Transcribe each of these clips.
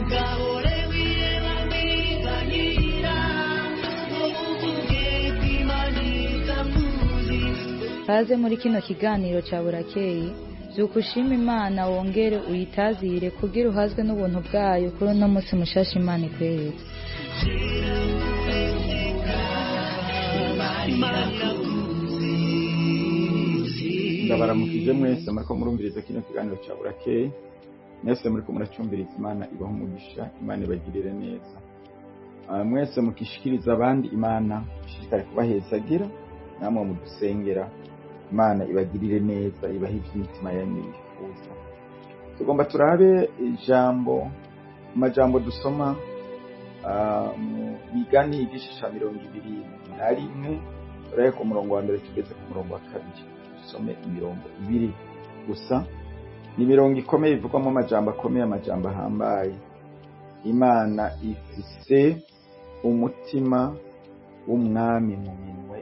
Ntugahore wireba wiganyira ngo uvuge ko Imana itakuzi. Kaze muri kino kiganiro cya Burakeye. Byuka ushima Imana, wongere uyitazire kugira uhazwe n'ubuntu bwayo kuri uno munsi mushasha Imana ikweretse. Ndabaramukije mwese muriko murumviriza kino kiganiro cya Burakeye. Mwese muriko muracyumviriza, Imana ibaha umugisha, Imana ibagirire neza. Mwese mukishikiriza abandi, Imana ishishikare kubahezagira. Namwe mudusengera, Imana ibagirire neza, ibahe ivy'imitima yanyu yifuza. Tugomba turabe ijambo, amajambo dusoma mu Migani igice ca 21, turabe ku murongo wa mbere tugeze ku murongo wa kabiri. Dusome imirongo ibiri gusa. Ni imirongo ikomeye ivugwamo amajambo akomeye, amajambo ahambaye. Imana ifise umutima w'umwami mu minwe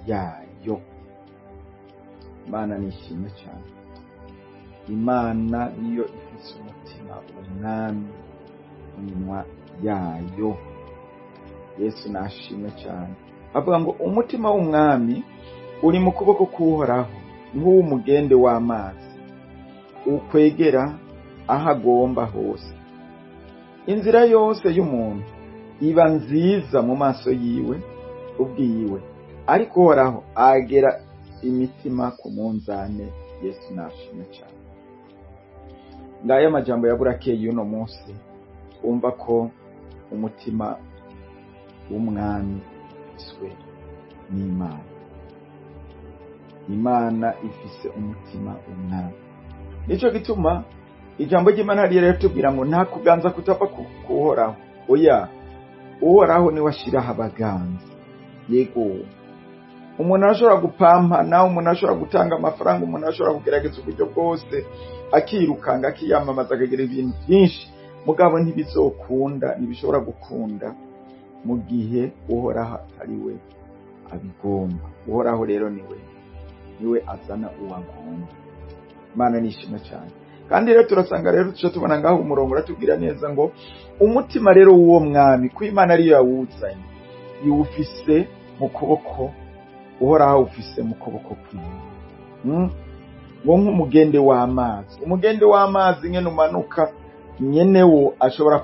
yayo. Imana nishimwe cyane. Imana niyo ifise umutima w'umwami mu minwa yayo. Yesu nashimwe cyane. Avuga ngo umutima w'umwami uri mu kuboko k'Uhoraho nk'uw'umugende w'amazi ukwegera aho agomba hose. Inzira yose y'umuntu iba nziza mu maso yiwe ubwiwe, ariko Uhoraho agera imitima ku munzane. Yesu nashimwe cyane. Ngayo amajambo ya Burakeye y'uno munsi. Wumva ko umutima w'umwami ufiswe n'Imana. Imana ifise umutima w'umwami. Nico gituma ijambo ry'Imana hariya riratubwira ngo nta kuganza kutava ku Uhoraho. Oya, Uhoraho niwe ashiraho abaganza. Yego, umuntu arashobora gupampana, umuntu arashobora gutanga amafaranga, umuntu arashobora kugerageza uburyo bwose, akirukanga, akiyamamaza, akagira ibintu byinshi, mugabo ntibizokunda, ntibishobora gukunda mu gihe Uhoraho atari we abigomba. Uhoraho rero niwe azana uwo agomba. Imana nishimwe cyane. Kandi rero turasanga rero tuca tubona ngaho umurongo uratubwira neza ngo umutima rero w'uwo mwami, ko Imana ariyo yawuzanye, iwufise mu kuboko, Uhoraho awufise mu kuboko kwiwe. Ngo nk'umugende w'amazi, umugende w'amazi nyene umanuka, nyene wo ashobora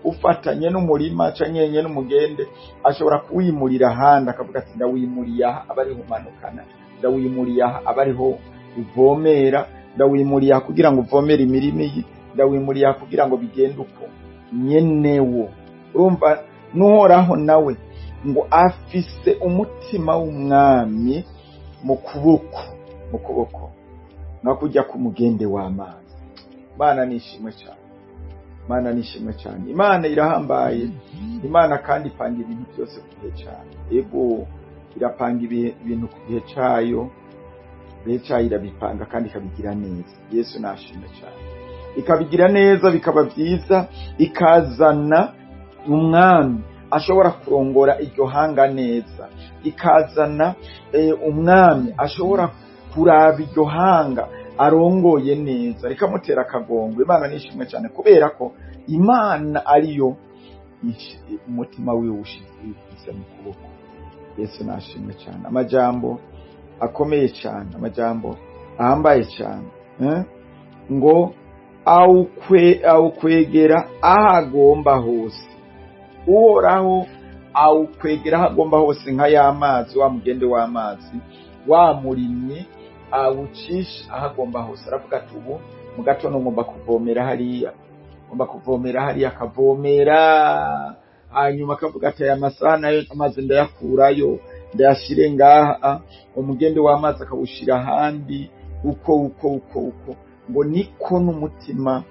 ufata nyene umurima canke nyene umugende ashobora kuwimurira ahandi, akavuga ati ndawimuriye aha aba ariho umanukana, ndawimuriye aha aba ariho uvomera, ndawimuriye aha kugira ngo uvomere imirima iyi, ndawimuriye aha kugira ngo bigende uko nyenewo. Urumva n'Uhoraho nawe ngo afise umutima w'umwami mu kuboko, mu kuboko nka kujya ku mugende w'amazi. Imana nishimwe cyane. Imana nishimwe cyane. Imana irahambaye. Imana kandi ipanga ibintu byose ku gihe cyayo. Ego, irapanga ibintu ku gihe cyayo, gihe cyayo irabipanga kandi ikabigira neza. Yesu nashimwe cyane. Ikabigira neza bikaba byiza, ikazana umwami ashobora kurongora iryo hanga neza, ikazana umwami ashobora kuraba iryo hanga arongoye neza, rikamutera akagongo. Imana nishimwe cyane, kubera ko Imana ariyo umutima wiwe ushize mu kuboko. Yesu nashimwe cyane. Amajambo akomeye cyane, amajambo ahambaye cyane, Ngo awukwegera aho agomba hose. Uhoraho awukwegera aho agomba hose nka ya mazi, wa mugende w'amazi, wa murimyi awucisha aho agomba hose. Aravuga ati ubu mu gatondo ngomba kuvomera hariya, ngomba kuvomera hariya, akavomera, hanyuma akavuga ati aya masaha nayo amazi ndayakurayo ndayashire ngaha, umugende w'amazi akawushira ahandi, uko uko uko uko. Ngo niko n'umutima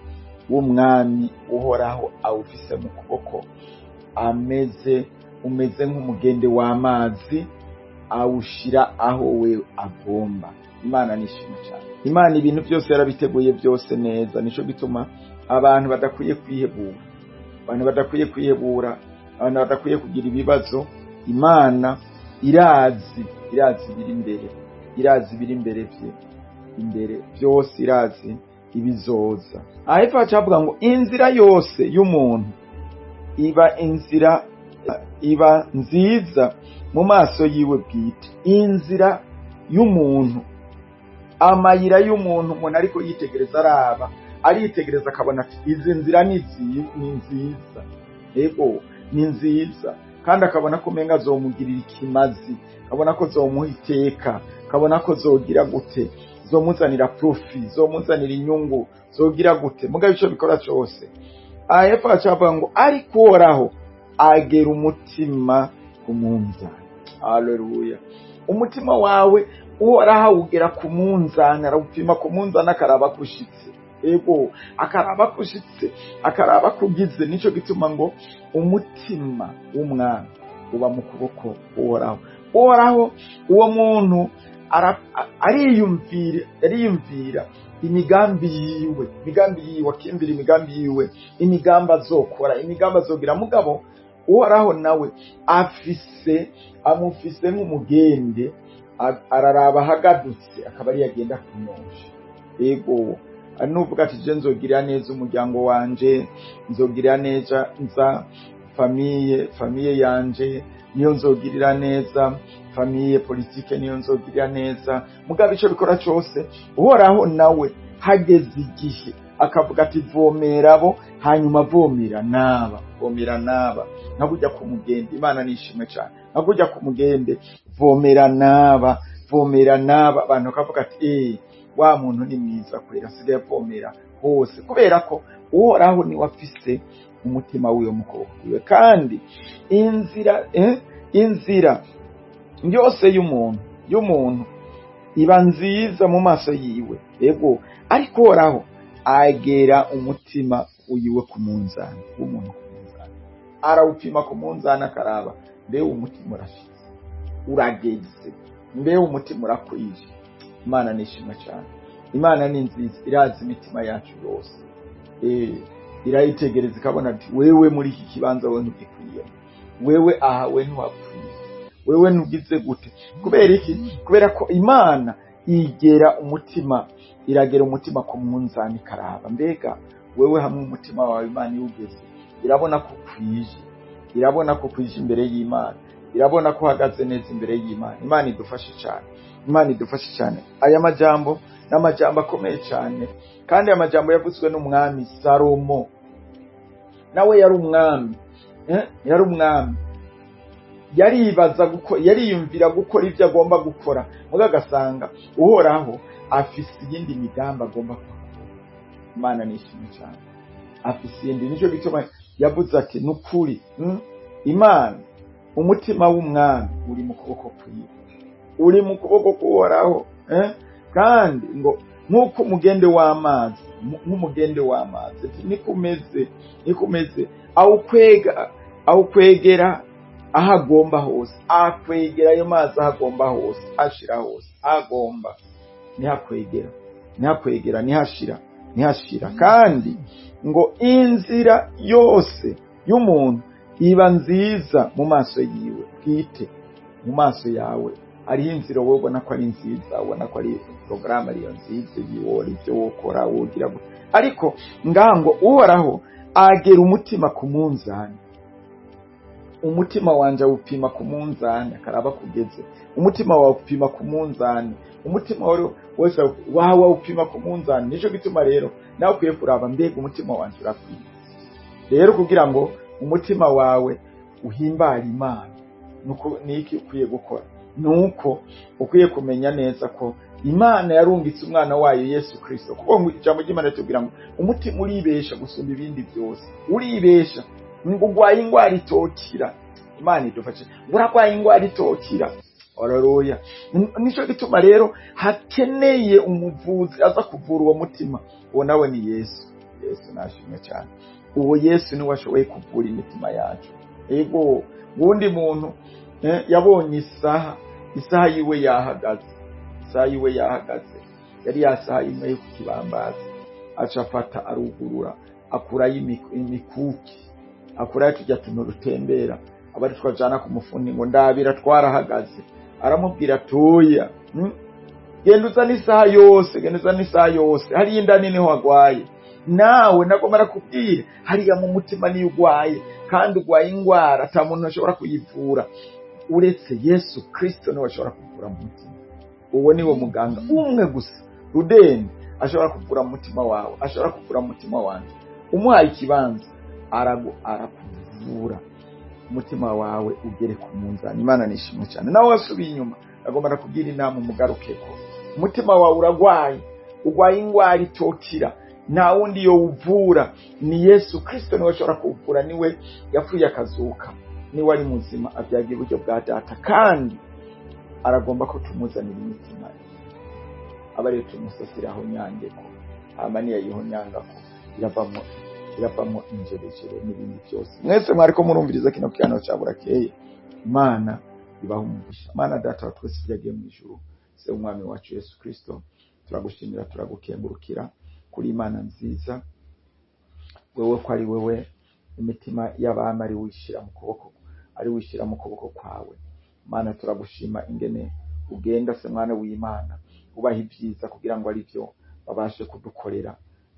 w'umwami Uhoraho awufise mu kuboko ameze, umeze nk'umugende w'amazi awushira aho we agomba. Imana nishimwe cyane. Imana ibintu byose yarabiteguye byose neza. Nico gituma abantu badakwiye kwihebura, abantu badakwiye kwihebura, abantu badakwiye kugira ibibazo. Imana irazi, irazi ibiri imbere, irazi ibiri imbere bye, imbere byose irazi. ibizoza. Ahepfo hacavuga ngo inzira yose y'umuntu iba inzira iba nziza mu maso yiwe bwite. Inzira y'umuntu, amayira y'umuntu, umuntu ariko yitegereza, araba, aritegereza akabona ati izi nzira ni nziza, ego ni nziza, kandi akabona ko umenga zomugirira ikimazi, akabona ko zomuha iteka, akabona ko zogira gute, zomuzanira profit, zomuzanira inyungu, zogira gute. Mugabo ico bikora cose, ahepfo hacavuga ngo ariko Uhoraho agera umutima ku munzani. Haleluya! Umutima wawe Uhoraho awugera ku munzani, arawupima ku munzani, akaraba kushitse, ego akaraba kushitse, akaraba kugize. Nico gituma ngo umutima w'umwami uba mu kuboko Uhoraho. Uhoraho uwo muntu ariyumvira imigambi yiwe, imigambi yiwe, akiyumvira imigambi yiwe, imigambi azokora, imigambi azogira. Mugabo Uhoraho nawe afise, amufise nk'umugende, araraba ahagadutse akaba ariyo agenda kunyosha. Ego nuvuga ati je nzogirira neza umuryango wanje, nzogirira neza nza famille yanje, niyo nzogirira neza famille politique, niyo nzogirira neza. Mugabo ico bikora cose, Uhoraho nawe hageze igihe akavuga ati vomera abo, hanyuma vomera naba, vomera naba, nkabujya ku mugende. Imana nishimwe cyane, nkabujya ku mugende, vomera naba, vomera naba. Abantu bakavuga ati wa muntu ni mwiza kwera, asigaye avomera hose, kubera ko Uhoraho niwe afise umutima w'iyo mukobwa wiwe. Kandi inzira yose y'umuntu iba nziza mu maso yiwe, ego ariko Uhoraho agera umutima wiwe ku munzani w'umuntu, ku munzani, arawupima ku munzani, akaraba mbe umutima urashitse, urageze, mbe umutima urakwije. Imana nishimwe cyane, Imana ni nziza, irazi imitima yacu yose, irayitegereza ikabona ati wewe muri iki kibanza wewe ntugikwiye, wewe aha we ntiwakwiye, wewe ntugize gute. Kubera iki? Kubera ko Imana igera umutima, iragera umutima ku munzani, ikaraba mbega wewe hamwe umutima wawe Imana iwugeze, irabona ko ukwije, irabona ko ukwije imbere y'Imana, irabona ko uhagaze neza imbere y'Imana. Imana idufashe cyane, Imana idufashe cyane. Aya majambo ni amajambo akomeye cyane, kandi aya majambo yavuzwe n'umwami Salomo. Nawe yari umwami, yari umwami, yaribaza yariyumvira gukora ibyo agomba gukora, muga agasanga Uhoraho afise iyindi migambi agomba gukora. Imana nishimwe cyane, afise iyindi. Nico gituma yavuze ati nukuri Imana, umutima w'umwami uri mu kuboko kwiwe, uri mu kuboko k'Uhoraho, kandi ngo nk'uko umugende w'amazi, nk'umugende w'amazi niko umeze, niko umeze, awukwegera aho agomba hose, akwegera ayo mazi aho agomba hose, ashira hose agomba, nihakwegera, nihakwegera, nihashira, nihashira. Kandi ngo inzira yose y'umuntu iba nziza mu maso yiwe bwite. Mu maso yawe hariho inzira wowe ubona ko ari nziza, ubona ko ari porogaramu ariyo nziza, yiwora ibyo wokora wogira gute, ariko ngaha ngo Uhoraho agera umutima ku munzani. Umutima wanje awupima ku munzani, akaraba kugeze. Umutima wawe upima ku munzani, umutima wawe wose wawe awupima ku munzani. Nico gituma rero nawe ukwiye kuraba mbega umutima wanje urakwiye. Rero kugira ngo umutima wawe uhimbare Imana, nuko niki ukwiye gukora? Nuko ukwiye kumenya neza ko Imana yarungitse umwana wayo Yesu Kristo, kuko ngo ijambo ry'Imana ritubwira ngo umutima uribesha gusumba ibindi byose, uribesha, ngo urwaye ingwara itokira. Imana idufashe, ngo urarwaye ingwara itokira. Haleluya! Nico gituma rero hakeneye umuvuzi aza kuvura uwo mutima. Uwo nawe ni Yesu. Yesu nashimwe cyane. Uwo Yesu niwe ashoboye kuvura imitima yacu. Ego wundi muntu yabonye isaha yiwe yahagaze, isaha yiwe yahagaze, yari ya saha imwe yo ku kibambazi. Aca afata arugurura, akurayo imikuki, akurayo tujya tuntu rutembera, abari twajana ku mufundi ngo ndabira twarahagaze. Aramubwira toya. Genda uzane isaha yose, genda uzane isaha yose, hariya indani niho wagwaye. Nawe nagomba nakubwira, hariya mu mutima niyo ugwaye, kandi ugwaye ingwara ata muntu ashobora kuyivura uretse Yesu Kristo. Niwe ashobora kuvura mu mutima. Uwo niwe muganga umwe gusa rudende ashobora kuvura mu mutima wawe, ashobora kuvura mu mutima wanjye. Umuhaye ikibanza arakuvura umutima wawe ugere ku munzani. Imana nishimwe cyane. Nawe wasubiye inyuma, agomba nakubwira inama, umugarukeko. Umutima wawe uragwaye, ugwaye ingwara itokira, nta wundi yowuvura, ni Yesu Kristo niwe ashobora kuwuvura. Niwe yapfuye akazuka, niwe ari muzima, abyagira iburyo bwa Data, kandi aragomba ko tumuzanira imitima, aba ariyo tumusasiraho nyangeko. Hama niyayihonyangako iravamo injerejere n'ibindi byose. Mwese mwariko murumviriza kino kiganiro cya Burakeye, Imana ibaha umugisha. Mana Data wa twese yagiye mu ijuru, se umwami wacu Yesu Kristo, turagushimira, turagukengurukira kuri Imana nziza, wewe ko ari wewe imitima y'abami ari wishira mu kuboko, ari wishira mu kuboko kwawe. Mana, turagushima ingene ugenda, se mwana w'Imana, ubaha ibyiza kugira ngo ari byo babashe kudukorera,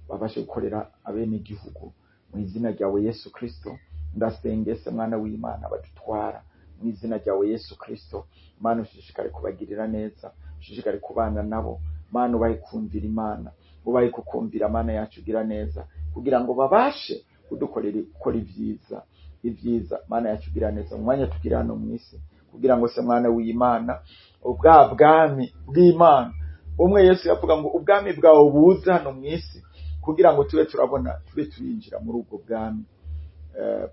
babashe gukorera abene igihugu. Mu izina ryawe Yesu Kristo, ndasenge se mwana w'Imana badutwara, mu izina ryawe Yesu Kristo, Mana, ushishikare kubagirira neza, ushishikare kubana nabo. Mana, ubahe kumvira Imana, ubahe kukumvira. Mana yacu, ugira neza kugira ngo babashe kudukorera, gukora ibyiza, ibyiza. Mana yacu, ugira neza mu mwanya tugira hano mu isi, kugira ngo se mwana w'Imana, ubwa bwami bw'Imana umwe Yesu yavuga ngo ubwami bwawe buze hano mu isi, kugira ngo tube turabona, tube turinjira muri ubwo bwami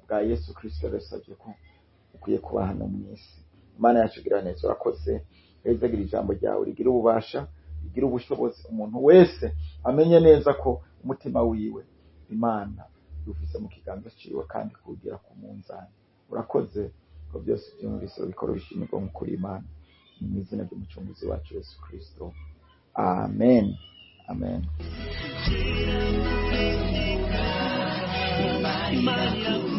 bwa Yesu Kristo yasabye ko ukwiye kuba hano mu isi. Imana yacu, ugira neza, urakoze. Hezagira ijambo ryawe, rigira ububasha, rigira ubushobozi, umuntu wese amenye neza ko umutima wiwe Imana ufise mu kiganza ciwe, kandi kuwugira ku munzani. Urakoze ko byose byumvise bikora bishimirwa nk'ukuri Imana. Ni mu izina ry'umucunguzi wacu Yesu Kristo, amen, amen. Imana.